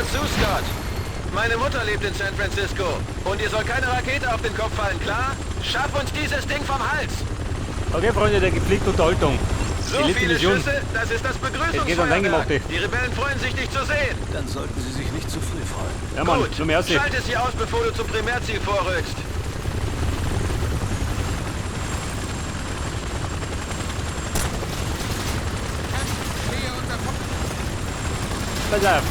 Hör zu, Scott. Meine Mutter lebt in San Francisco. Und dir soll keine Rakete auf den Kopf fallen, klar? Schaff uns dieses Ding vom Hals. Okay, Freunde der gepflegten Unterhaltung. So Die letzte viele Mission. Schüsse, das ist das Es geht ans Begrüßungsfeuerwerk. Eingemachte. Die Rebellen freuen sich, dich zu sehen. Dann sollten Sie sich nicht zu früh freuen. Ja, Mann, Gut, nur mehr aussehen. schalte sie aus, bevor du zum Primärziel vorrückst. Pass auf.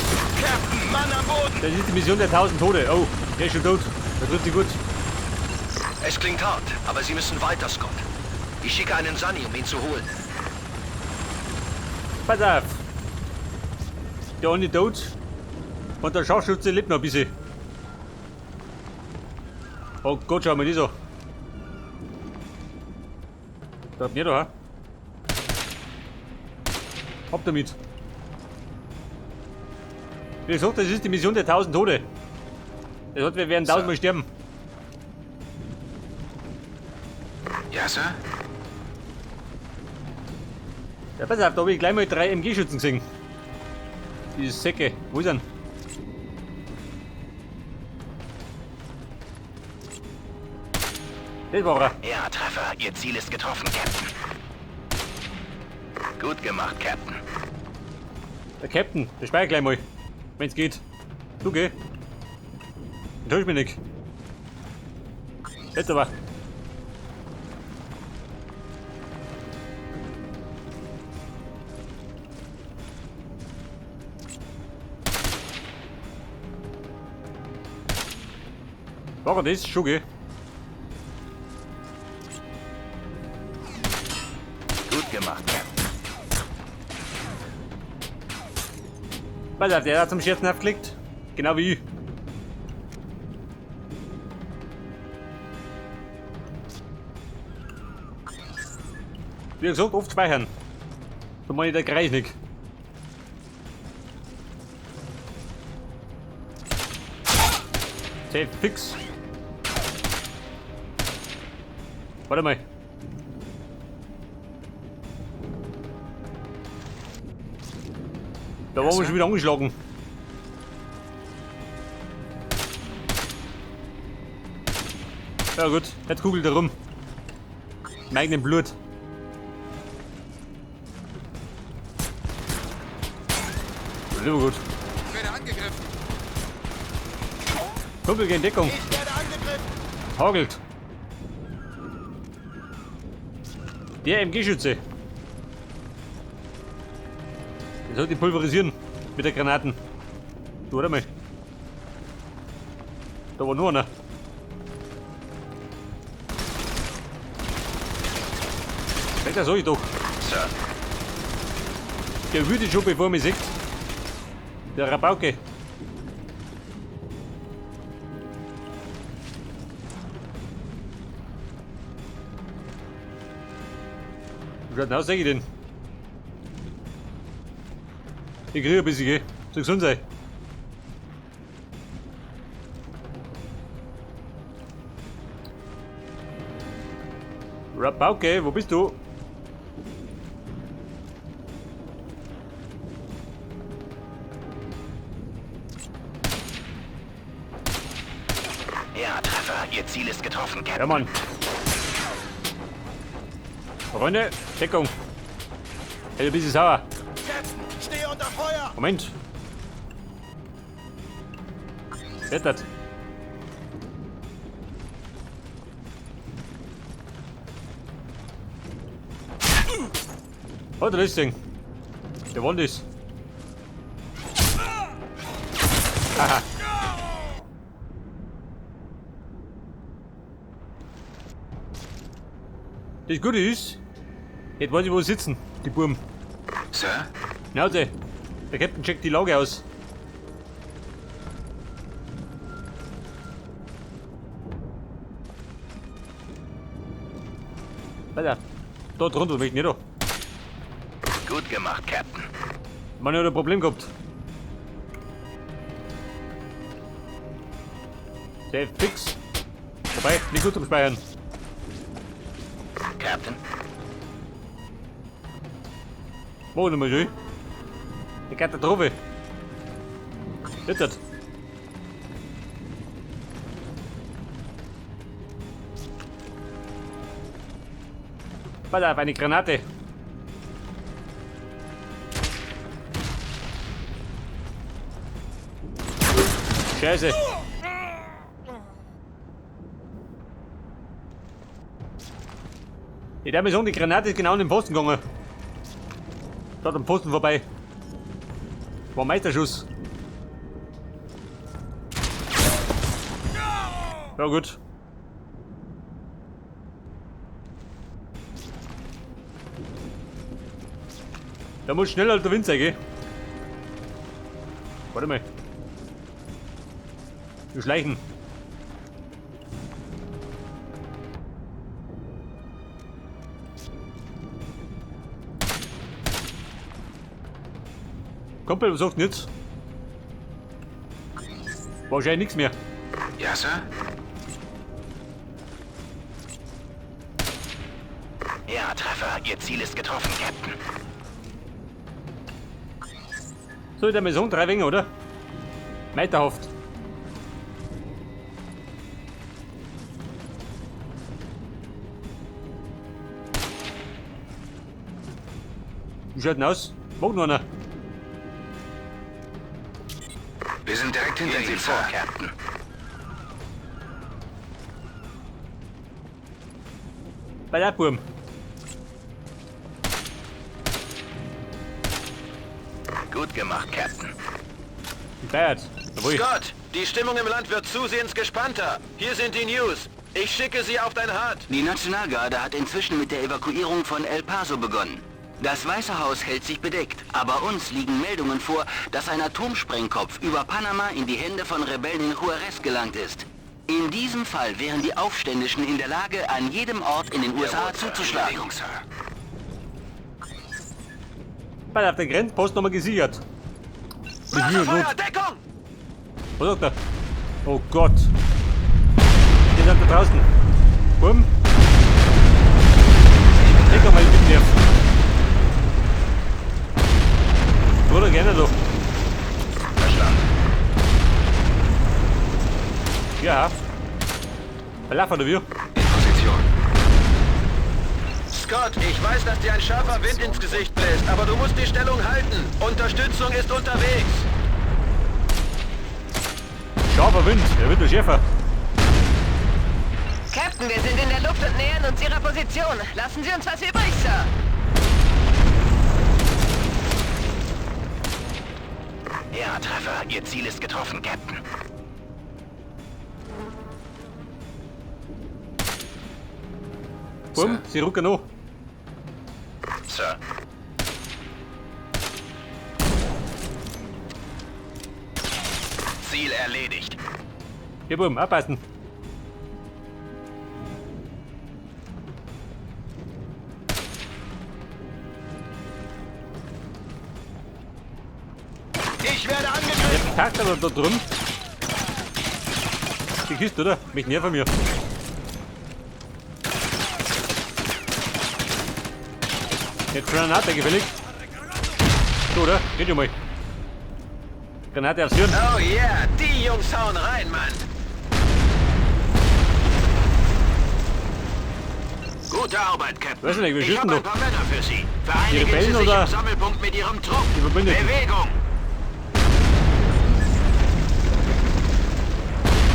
Captain, Mann am Boden. Das ist die Mission der 1000 Tode. Oh, der ist schon tot. Der trifft sie gut. Es klingt hart, aber Sie müssen weiter, Scott. Ich schicke einen Sunny, um ihn zu holen. Pass auf. Der eine tot. Und der Scharfschütze lebt noch ein bisschen. Oh Gott, schau mal das an. Da hat mir da, ha? Ab damit. Wie gesagt, das ist die Mission der 1000 Tode. Das heißt, wir werden 1000-mal sterben. Ja, Sir? Ja, pass auf, da hab ich gleich mal 3 MG-Schützen gesehen. Die Säcke. Wo ist er? Das war er. Ja, Treffer. Ihr Ziel ist getroffen, Captain. Gut gemacht, Captain. Der Captain, der speichert gleich mal. Wenn's geht. Du geh. Enttäusch mich nicht. Jetzt aber. War er das? Schon, gell? Gut gemacht, Captain. Pass auf, der hat zum Scherzen aufgelegt. Genau wie ich. Wie gesagt, oft speichern. So meine ich der Kreis nicht. Safe, fix. Warte mal. Da waren wir schon wieder angeschlagen. Ja gut, jetzt kugelt er rum. Im eigenen Blut. Das ist immer gut. Ich werde angegriffen. Kumpel, geh in Deckung. Ich werde angegriffen. Hagelt. Der MG-Schütze. Der sollte ihn pulverisieren mit der Granaten. Du, warte mal. Da war nur einer. Weg, das sag ich doch. Sir. Der wütet schon, bevor er mich sieht. Der Rabauke. Wie schaut denn aus, sag ich denn? Ich krieg ein bisschen, gell? Soll gesund sein. Rabauke, wo bist du? Ja, Treffer. Ihr Ziel ist getroffen, Captain. Ja, Mann. Freunde, Deckung. Hey, du bist sauer. Captain, stehe unter Feuer. Moment. Wettert. Oh, da ist Ding. Der Wand ist. Haha. Das Gute ist, jetzt weiß ich, wo sie sitzen, die Burm. Sir? Schnauze. Der Captain checkt die Lage aus. Alter, da drunter möchte ich nicht da. Gut gemacht, Captain. Man hat ein Problem gehabt. Sehr fix. Wobei, nicht gut zum Speichern. Captain? Wo nochmal schön? Die Katastrophe. Jetzt. Pass auf, eine Granate. Scheiße. Ich darf mir sagen, die Granate ist genau an den Pfosten gegangen. Dort am Pfosten vorbei. War Meisterschuss. Ja gut. Da muss schneller als der Wind sein, gell? Warte mal. Wir schleichen. Kumpel, was sagt denn jetzt? Wahrscheinlich nichts mehr. Ja, Sir? Ja, Treffer. Ihr Ziel ist getroffen, Captain. So, in der Maison 3 Wänge, oder? Meisterhaft. Wie schaut denn aus? Mag noch einer. Wir sind direkt hinter Gehen Sie Ihnen, vor, Sir. Captain. Bei der Burm. Gut gemacht, Captain. Bayert. Jawohl. Scott, die Stimmung im Land wird zusehends gespannter. Hier sind die News. Ich schicke sie auf dein HUD. Die Nationalgarde hat inzwischen mit der Evakuierung von El Paso begonnen. Das Weiße Haus hält sich bedeckt, aber uns liegen Meldungen vor, dass ein Atomsprengkopf über Panama in die Hände von Rebellen in Juarez gelangt ist. In diesem Fall wären die Aufständischen in der Lage, an jedem Ort in den USA Jawohl, Sir. In zuzuschlagen. Bewegung, Sir. Bei auf der Grenzpost nochmal gesichert. Mit Mühe und Feuer, Not. Deckung! Was sagt er? Oh Gott. Die sind da draußen. Bumm. Leg doch mal den Nerv. Bruder, gerne doch. Verstanden. Ja. Verlauf oder wie? In Position. Scott, ich weiß, dass dir ein scharfer Wind ins Gesicht bläst, aber du musst die Stellung halten. Unterstützung ist unterwegs. Scharfer Wind, er wird nur schärfer. Captain, wir sind in der Luft und nähern uns Ihrer Position. Lassen Sie uns was übrig, Sir. Ja, Treffer. Ihr Ziel ist getroffen, Captain. Bumm, sie rücken noch. Sir. Ziel erledigt. Hier, Bumm, abpassen. Ich werde angegriffen. Der packt aber da drüben. Die Kiste, oder? Mich näher von mir. Jetzt Granate gefällig. So, oder? Geht ja mal. Granate aufs Hirn. Oh yeah, die Jungs hauen rein, Mann. Gute Arbeit, Captain. Weiß nicht, wir Ich schießen habe ein doch. paar Männer für Sie. Vereinigen Rebellen Sie sich oder im Sammelpunkt mit Ihrem Trupp. Die Verbündeten? Bewegung!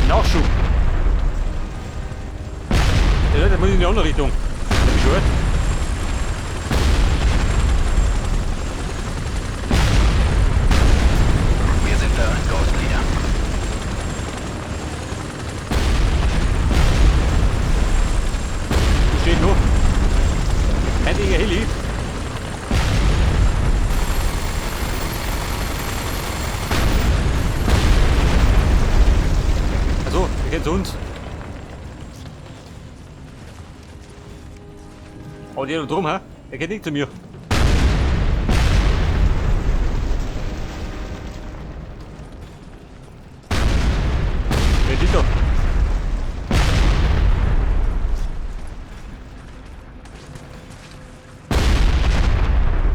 Nachschub. Ja, das muss in die andere Richtung. Der bescheuert. Wir sind da, Ghost Leader. Wo steht noch? Kein Heli. Also, der geht zu uns. Oh, der da drum, hä? Der geht nicht zu mir. Wer ist da?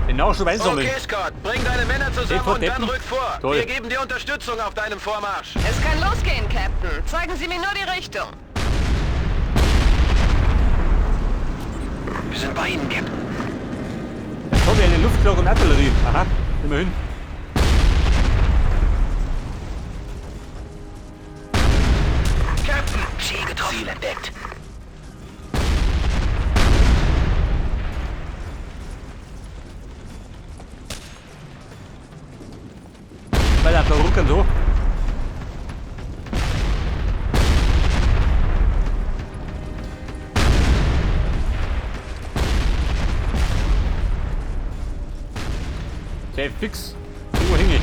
Den Nachschub. Nachschub einsammeln. Okay, Scott, bring deine Männer zusammen Hey, und dann Deppen. rück vor. Toll. Wir geben dir Unterstützung auf deinem Vormarsch. Es kann losgehen, Captain. Zeigen Sie mir nur die Richtung. Wir sind bei Ihnen, Captain. Jetzt habe ich eine Luftschlag und Artillerie. Aha, immerhin. Captain! Ziel getroffen. Ziel entdeckt. Weil er da ruckern so. Sehr fix. Irgendwo hänge ich.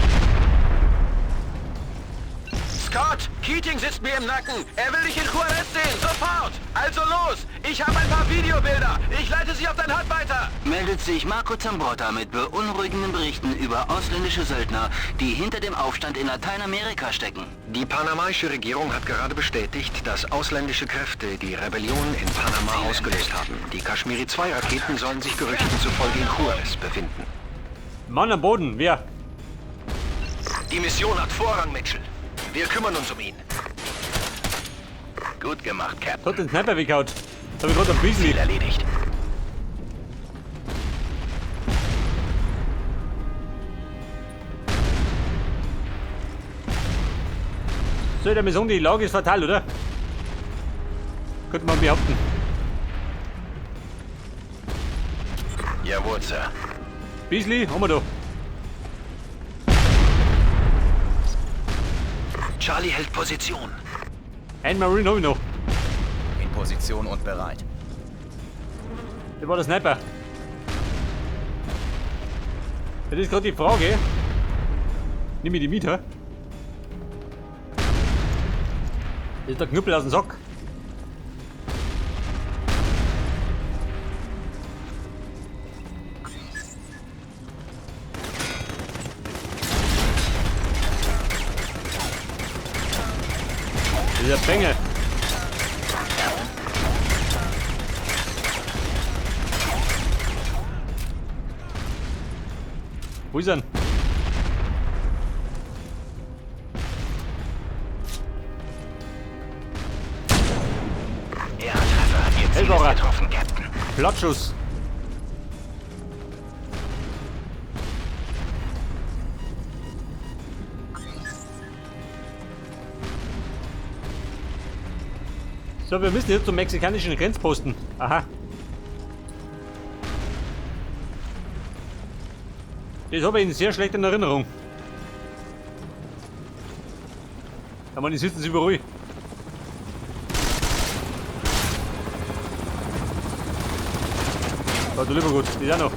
Scott, Keating sitzt mir im Nacken. Er will dich in Juarez sehen, sofort. Also los, ich habe ein paar Videobilder. Ich leite sie auf dein Hut weiter. Meldet sich Marco Zambrotta mit beunruhigenden Berichten über ausländische Söldner, die hinter dem Aufstand in Lateinamerika stecken. Die panamaische Regierung hat gerade bestätigt, dass ausländische Kräfte die Rebellion in Panama ausgelöst haben. Die Kashmiri-2-Raketen sollen sich Gerüchten zufolge in Juarez befinden. Mann am Boden, wer? Die Mission hat Vorrang, Mitchell. Wir kümmern uns um ihn. Gut gemacht, Captain. Hat den Sniper weggehauen. Da hab ich gerade einen Beasley. Ziel erledigt. Soll ich mal sagen, die Lage ist fatal, oder? Könnte man behaupten. Jawohl, Sir. Beasley, haben wir da. Charlie hält Position. Ein Marine habe ich noch. In Position und bereit. Das war der Sniper. Das ist gerade die Frage. Nimm ich die mit, hä? Das ist der Knüppel aus dem Sack. Das ist ein Bengel. Wo ist er denn? Ja, Treffer. Ihr Ziel ist getroffen, Captain. Plattschuss. So, wir müssen jetzt zum mexikanischen Grenzposten. Aha. Das habe ich in sehr schlechter Erinnerung. Aber die sitzen sie überall. Oh, du lieber gut, die ist auch noch.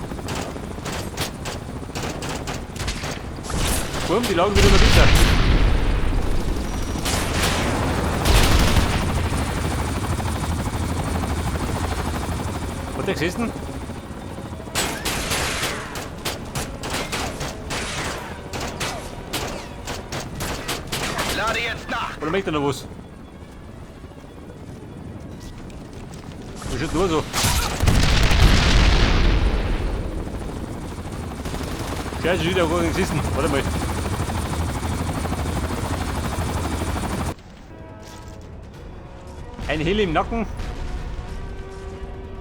Boom, die Lagen wieder immer dichter. Hat der gesessen? Lade jetzt nach! Oder möchte er noch was? Das ist nur so. Scheiße, wieder gar nicht gesessen. Warte mal. Ein Heli im Nacken.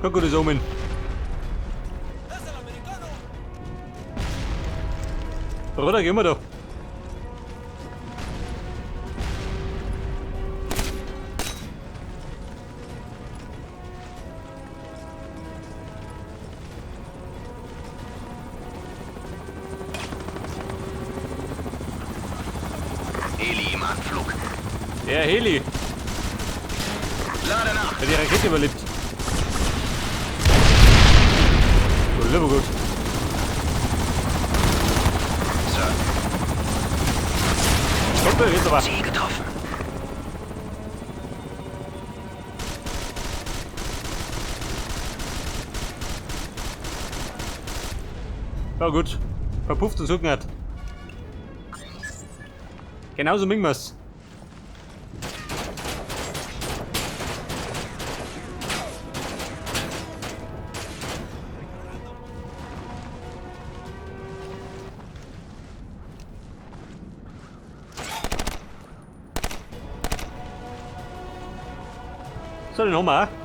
Kein gutes Omen. Bruder, gehen wir da. Heli im Anflug. Der Heli. Lade nach! Der die Rakete überlebt. So, lieber gut. Sir. Kumpel, jetzt aber. Ziel getroffen. Ja gut. Verpufft und suchen hat. Genauso mögen wir's. So, den haben wir auch.